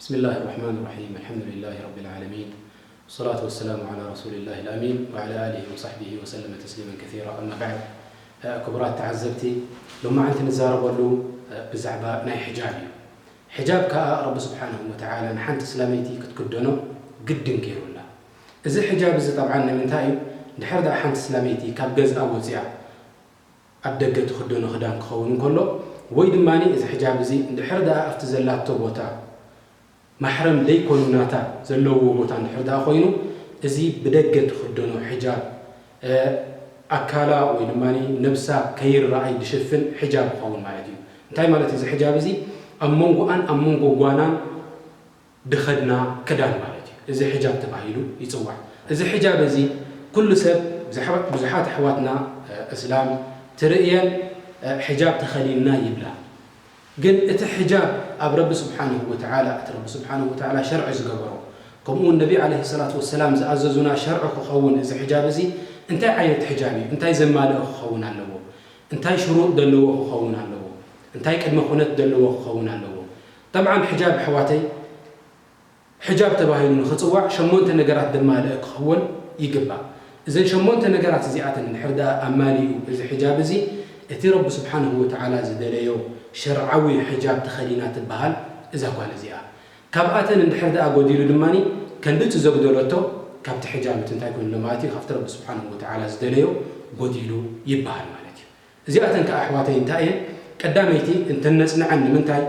بسم الله الرحمن الرحيم. الحمد لله رب العالمين. والصلاة والسلام على رسول الله الأمين وعلى آله وصحبه وسلم تسليما كثيرا. أما بعد. ክቡራት ተዓዘብቲ፣ ሎማዓንቲ ንዛረበሉ ብዛዕባ ናይ ሕጃብ እዩ። ሕጃብ ከኣ ረቢ ስብሓንሁ ወተዓላ ንሓንቲ እስላመይቲ ክትክደኖ ግድን ገይሩላ። እዚ ሕጃብ እዚ ጠብዓን ንምንታይ እዩ? እንድሕር ደኣ ሓንቲ እስላመይቲ ካብ ገዝኣ ወፂኣ ኣብ ደገ ትኽደኖ ክዳን ክኸውን እንከሎ፣ ወይ ድማ እዚ ሕጃብ እዚ እንድሕር ደኣ ኣብቲ ዘላቶ ቦታ ማሕረም ደይኮኑ ናታ ዘለውዎ ቦታ እንድሕር ደኣ ኮይኑ፣ እዚ ብደገ ትኽደኖ ሕጃብ፣ እ፣ ኣካላ ወይ ድማ ነብሳ ከይረኣይ ዝሽፍን ሕጃብ ክኸውን ማለት እዩ። እንታይ ማለት እዩ እዚ ሕጃብ እዚ? ኣብ መንጎኣን ኣብ መንጎ ጓናን ድኸድና ክዳን ማለት እዩ። እዚ ሕጃብ ተባሂሉ ይጽዋዕ። እዚ ሕጃብ እዚ ኩሉ ሰብ፣ ብዙሓ-፣ ብዙሓት ኣሕዋትና፣ እ፣ እስላም ትርእየን፣ እ፣ ሕጃብ ተኸዲንና ይብላ። ግን እቲ ሕጃብ ኣብ ረቢ ስብሓንሁ ወተዓላ፣ እቲ ረቢ ስብሓንሁ ወተዓላ ሸርዒ ዝገበሮ፣ ከምኡ እውን ነቢ ዓለይሂ ሰላቱ ወሰላም ዝኣዘዙና ሸርዒ ክኸውን፣ እዚ ሕጃብ እዚ እንታይ ዓይነት ሕጃብ እዩ? እንታይ ዘማልኦ ክኸውን ኣለዎ? እንታይ ሽሩጥ ዘለዎ ክኸውን ኣለዎ? እንታይ ቅድመ ኩነት ዘለዎ ክኸውን ኣለዎ? ጠብዓን ሕጃብ ኣሕዋተይ፣ ሕጃብ ተባሂሉ ንኽጽዋዕ ሸሞንተ ነገራት ዘማልአ ክኸውን ይግባእ። እዘን ሸሞንተ ነገራት እዚኣተን እንድሕር ደኣ ኣማሊኡ እዚ ሕጃብ እዚ፣ እቲ ረቢ ስብሓንሁ ወተዓላ ዝደለዮ ሸርዓዊ ሕጃብ ተኸዲና ትበሃል እዛ ጓል እዚኣ። ካብኣተን እንድሕር ደኣ ጎዲሉ ድማ፣ ከንዲ እቲ ዘጉደለቶ ካብቲ ሕጃብ እቲ እንታይ ኮይኑ ኣሎ ማለት እዩ? ካብቲ ረቢ ስብሓንሁ ወተዓላ ዝደለዮ ጎዲሉ ይበሃል ማለት እዩ። እዚኣተን ከኣ ኣሕዋተይ እንታይ እየን? ቀዳመይቲ እንተን ነጽንዐን ንምንታይ?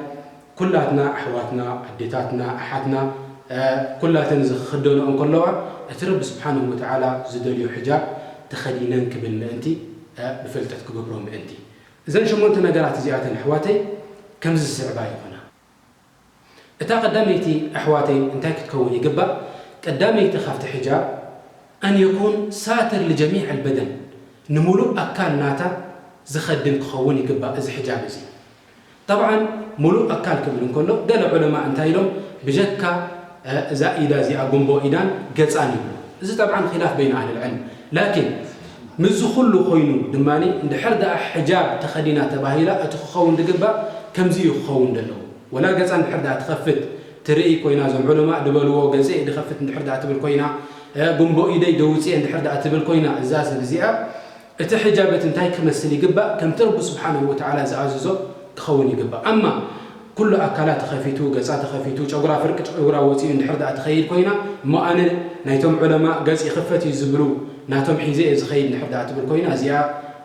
ኩላትና ኣሕዋትና፣ ኣዴታትና፣ ኣሓትና፣ እ፣ ኩላተን እዚ ክኽደንኦ እንከለዋ፣ እቲ ረቢ ስብሓንሁ ወተዓላ ዝደልዮ ሕጃብ ተኸዲነን ክብል ምእንቲ፣ እ፣ ብፍልጠት ክገብሮ ምእንቲ። እዘን ሸሞንተ ነገራት እዚኣተን ኣሕዋተይ ከምዚ ዝስዕባ ይኾና። እታ ቀዳመይቲ ኣሕዋተይ እንታይ ክትከውን ይግባእ? ቀዳመይቲ ካብቲ ሕጃብ፣ ኣን የኩን ሳትር ልጀሚዕ ኣልበደን፣ ንምሉእ ኣካል ናታ ዝኸድን ክኸውን ይግባእ እዚ ሕጃብ እዚ። ጠብዓን ምሉእ ኣካል ክብል እንከሎ፣ ገለ ዑለማ እንታይ ኢሎም? ብጀካ፣ እ፣ እዛ ኢዳ እዚኣ፣ ጉንቦ ኢዳን ገጻን ይብሉ። እዚ ጠብዓን ኺላፍ በይን ኣህል ዕልም። ላኪን ምስዚ ኩሉ ኮይኑ ድማ፣ እንድሕር ደኣ ሕጃብ ተኸዲና ተባሂላ፣ እቲ ክኸውን ዝግባእ ከምዚ እዩ ክኸውን ዘለዎ። ወላ ገጻ እንድሕር ደኣ ትኸፍት ትርኢ ኮይና፣ እዞም ዑለማእ ዝበልዎ፣ ገጸይ ድኸፍት እንድሕር ደኣ ትብል ኮይና፣ እ፣ ጉንቦ ኢደይ ደውጽየ እንድሕር ደኣ ትብል ኮይና፣ እዛ ሰብ እዚኣ፣ እቲ ሕጃብ እቲ እንታይ ክመስል ይግባእ? ከምቲ ረቢ ስብሓንሁ ወተዓላ ዝኣዘዞ ክኸውን ይግባእ። ኣማ ኩሉ ኣካላ ተኸፊቱ፣ ገጻ ተኸፊቱ፣ ጨጉራ፣ ፍርቂ ጨጉራ ወጺኡ እንድሕር ደኣ ትኸይድ ኮይና፣ እሞ ኣነ ናይቶም ዑለማእ ገጽ ይኽፈት እዩ ዝብሉ ናቶም ሒዘ እየ ዝኸይድ እንድሕር ደኣ ትብል ኮይና፣ እዚኣ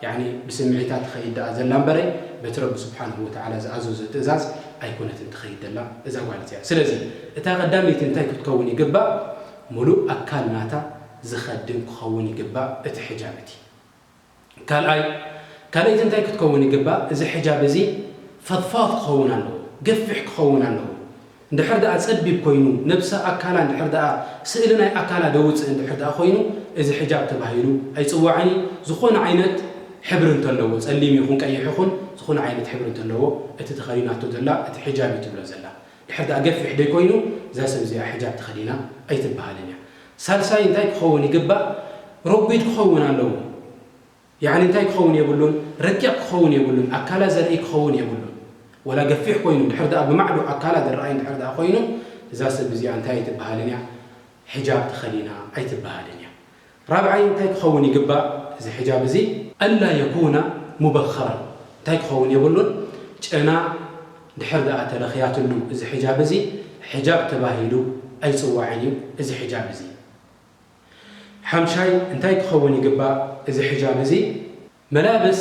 ያኒ ብስምዒታ ትኸይድ ደኣ ዘላ እምበረይ፣ በቲ ረቢ ስብሓንሁ ወተዓላ ዝኣዘዞ ትእዛዝ ኣይኮነትን ትኸይድ ዘላ እዛ ጓል እዚኣ። ስለዚ እታ ቀዳመይቲ እንታይ ክትከውን ይግባእ? ሙሉእ ኣካል ናታ ዝኸድን ክኸውን ይግባእ እቲ ሕጃብ እቲ። ካልኣይ፣ ካልኣይቲ እንታይ ክትከውን ይግባእ? እዚ ሕጃብ እዚ ፈድፋድ ክኸውን ኣለዎ፣ ገፊሕ ክኸውን ኣለዎ። እንድሕር ደኣ ጸቢብ ኮይኑ፣ ነብሳ ኣካላ እንድሕር ደኣ ስእሊ ናይ ኣካላ ደውጽእ እንድሕር ደኣ ኮይኑ፣ እዚ ሕጃብ ተባሂሉ ኣይጽዋዕን እዩ። ዝኾነ ዓይነት ሕብሪ እንተለዎ፣ ጸሊም ይኹን ቀይሕ ይኹን፣ ዝኾነ ዓይነት ሕብሪ እንተለዎ፣ እቲ ተኸዲናቶ ዘላ፣ እቲ ሕጃብ እዩ ትብሎ ዘላ። እንድሕር ደኣ ገፊሕ ደይኮይኑ፣ እዛ ሰብ እዚኣ ሕጃብ ተኸዲና ኣይትበሃልን እያ። ሳልሳይ እንታይ ክኸውን ይግባእ? ረጒድ ክኸውን ኣለዎ። ያዕኒ እንታይ ክኸውን የብሉን? ረቂቕ ክኸውን የብሉን። ኣካላ ዘርኢ ክኸውን የብሉን። ወላ ገፊሕ ኮይኑ፣ እንድሕር ደኣ ብማዕዶ ኣካላ ዝረኣይ እንድሕር ደኣ ኮይኑ፣ እዛ ሰብ እዚኣ እንታይ ኣይትበሃልን እያ? ሕጃብ ተኸዲና ኣይትበሃልን እያ። ራብዓይ እንታይ ክኸውን ይግባእ? እዚ ሕጃብ እዚ፣ ኣላ የኩነ ሙበኸረን። እንታይ ክኸውን የብሉን? ጨና እንድሕር ደኣ ተለኽያትሉ፣ እዚ ሕጃብ እዚ ሕጃብ ተባሂሉ ኣይጽዋዕን እዩ። እዚ ሕጃብ እዚ ሓምሻይ እንታይ ክኸውን ይግባእ? እዚ ሕጃብ እዚ መላብስ፣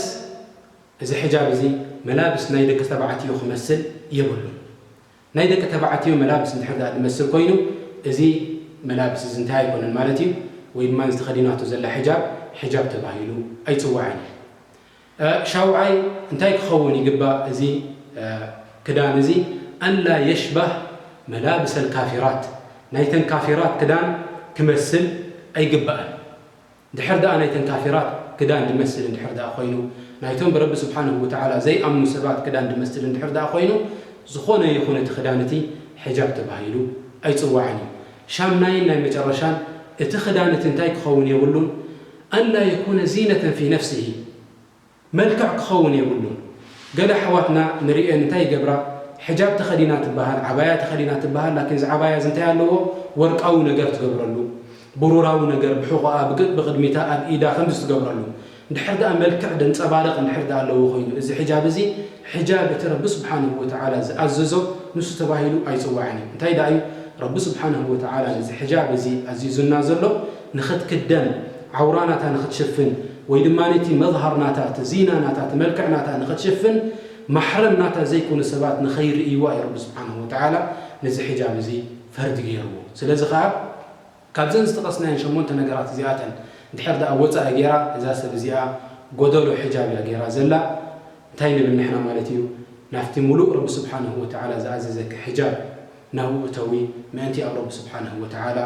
እዚ ሕጃብ እዚ መላብስ ናይ ደቂ ተባዕትዮ ክመስል የብሉን። ናይ ደቂ ተባዕትዮ መላብስ እንድሕር ደኣ ዝመስል ኮይኑ፣ እዚ መላብስ እዚ እንታይ ኣይኮነን ማለት እዩ፣ ወይ ድማ ዝተኸዲናቶ ዘላ ሕጃብ፣ ሕጃብ ተባሂሉ ኣይጽዋዕን እዩ። እ፣ ሻውዓይ እንታይ ክኸውን ይግባእ? እዚ፣ እ፣ ክዳን እዚ ኣላ የሽባህ መላብሰል ካፊራት፣ ናይተን ካፊራት ክዳን ክመስል ኣይግባእን። ድሕር ደኣ ናይተን ካፊራት ክዳን ድመስል እንድሕር ደኣ ኮይኑ፣ ናይቶም ብረቢ ስብሓንሁ ወተዓላ ዘይኣምኑ ሰባት ክዳን ድመስል እንድሕር ደኣ ኮይኑ፣ ዝኾነ ይኹን እቲ ክዳን እቲ ሕጃብ ተባሂሉ ኣይጽዋዕን እዩ። ሻምናይን ናይ መጨረሻን፣ እቲ ክዳን እቲ እንታይ ክኸውን የብሉን? ኣላ የኩነ ዚነተን ፊ ነፍሲሂ፣ መልክዕ ክኸውን የብሉን። ገለ ኣሕዋትና ንርእየን እንታይ ይገብራ? ሕጃብ ተኸዲና ትበሃል፣ ዓባያ ተኸዲና ትበሃል። ላኪን እዚ ዓባያ እዚ እንታይ ኣለዎ? ወርቃዊ ነገር ትገብረሉ፣ ብሩራዊ ነገር ብሕቖኣ፣ ብቅ-፣ ብቕድሚታ፣ ኣብ ኢዳ ከምዚ ትገብረሉ። እንድሕር ደኣ መልክዕ ደንጸባርቕ እንድሕር ደኣ ኣለዎ ኮይኑ፣ እዚ ሕጃብ እዚ ሕጃብ እቲ ረቢ ስብሓንሁ ወተዓላ ዝኣዘዞ ንሱ ተባሂሉ ኣይጽዋዕን እዩ። እንታይ ደኣ እዩ? ረቢ ስብሓንሁ ወተዓላ ነዚ ሕጃብ እዚ ኣዚዙና ዘሎ ንኽትክደን፣ ዓውራ ናታ ንኽትሽፍን፣ ወይ ድማ ነቲ መዝሃር ናታ፣ እቲ ዚና ናታ፣ እቲ መልክዕ ናታ ንኽትሽፍን፣ ማሕረም ናታ ዘይኮኑ ሰባት ንኸይርእይዋ እዩ ረቢ ስብሓንሁ ወተዓላ ነዚ ሕጃብ እዚ ፈርዲ ገይርዎ። ስለዚ ኸዓ ካብዘን ዝጠቐስናየን ሸሞንተ ነገራት እዚኣተን እንድሕር ደኣ ወፃኢ ገይራ፣ እዛ ሰብ እዚኣ ጎደሎ ሕጃብ እያ ገይራ ዘላ። እንታይ ንብል ንሕና ማለት እዩ? ናብቲ ሙሉእ ረቢ ስብሓንሁ ወተዓላ ዝኣዘዘኪ ሕጃብ ናብኡ እተዊ፣ ምእንቲ ኣብ ረቢ ስብሓንሁ ወተዓላ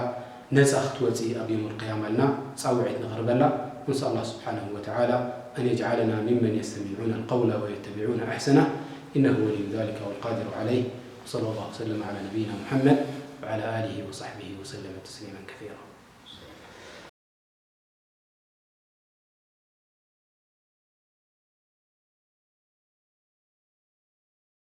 ነፃ ክትወፂ ኣብ የውመል ቅያማ ኢልና ፃውዒት ነቕርበላ። ንስኣል ኣላህ ስብሓንሁ ወተዓላ أن يجعلنا ممن يستمعون القول ويتبعون أحسنه، إنه ولي ذلك والقادر عليه. وصلى الله وسلم على نبينا محمد وعلى آله وصحبه وسلم تسليما كثيرا.